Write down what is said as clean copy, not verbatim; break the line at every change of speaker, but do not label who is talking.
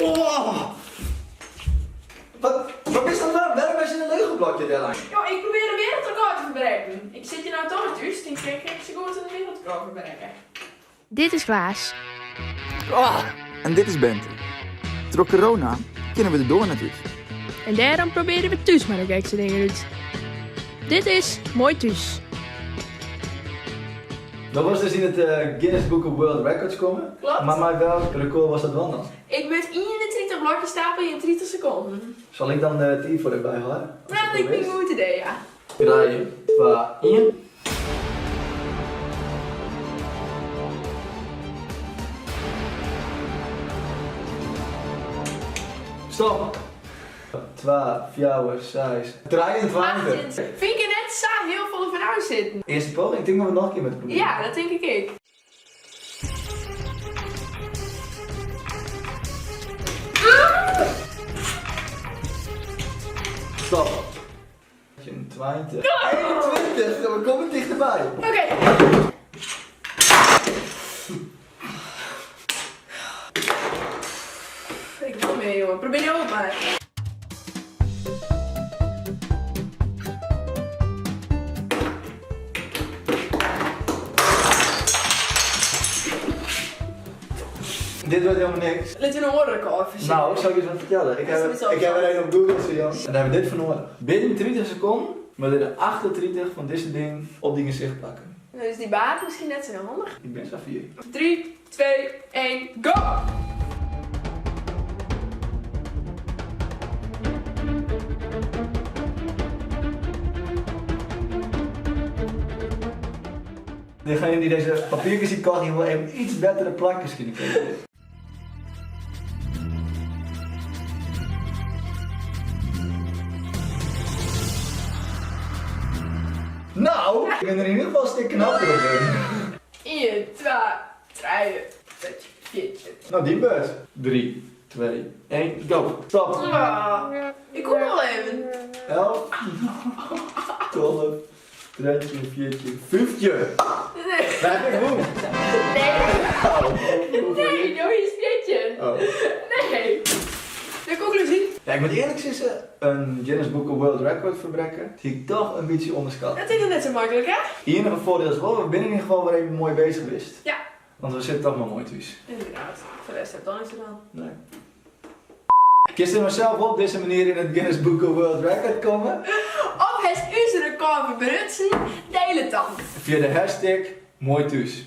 Oh! Wat, wat bist oan it dwaan? Wêrom is der in Lego-blokje dêrlein?
Jo, ik probearje de wereldrekôr te ferbrekken. Ik sit hjir no toch thús, tink ik, kin ik sa goed in wereldrekôr ferbrekke.
Dit is Klaas.
Oh! En dit is Bente. Troch corona kinne we de doar net út.
En dêrom probearje we thús mar de gekste dingen út. Dit is Moai Thús.
Do wolst dus yn it Guinness Book of World Records komme.
Klopt.
Mar mei welk rekôr wolst dat dwaan dan?
Ik moat 31 blokjes stapelje yn 30 sekonden.
Sal ik dan de tiid foar dy byhâlde?
Dat liket my in goed idee, ja.
Trije, twa, ien. Stop! Twa, fjouwer, seis, 23.
18. Fyn ik der net sa hiel folle fan ôf sitten.
Earste poging, ik tink dat we it noch in kear moatte probearjen.
Ja, dat tink ik ek.
Stop. 20. 21, we komme tichterby.
Oké. Ik wol mear, jongen. Probearje no it mar.
Dit wurdt helemaal niks.
Lit we in oar rekôr fersinne.
No, sil ik ris wat fertelle. Ik ha, ik ha wer even op Google sjoen. En dêr ha we dit foar noadich. Binnen 30 sekonden moatte der 38 fan dizze dingen op dyn gesicht plakke.
Dan is dy baard miskien net sa hiel handich.
Ik bin sa fier.
3, 2, 1, go!
Degene dy't dizze papierkes hier kocht, die wol even iets bettere plakjes kinne keapje. No, ik bin der yn ieder gefal in stik knapper op wurden.
Ien, twa, trije, fjirtjin.
No, dyn beurt. 3, 2, 1, go. Stop.
Ik kom al even.
11, 12, 13, 14, 15.
Nee.
Waar heb ik wûn?
Nee.
Oh,
Nee, no is 14.
Oh.
Nee. De konklúzje?
Ja, ik moat earlik sizze, in Guinness Book of World Record ferbrekke, hie ik toch in bytsje ûnderskat.
Dat is noch net sa maklik, hè?
Iennige foardiel is wol, we binne yn ieder gefal wer even moai bezich west.
Ja.
Want we sitte toch mar moai thús.
Inderdaad. Foar de rest ha ik dan niks te dwaan.
Nee. Kinst der mar sels wol op dizze manier yn it Guinness Book of World Record komme?
Of hast ús rekôr ferbrutsen? Diel it dan!
Fia de hashtag moaithús.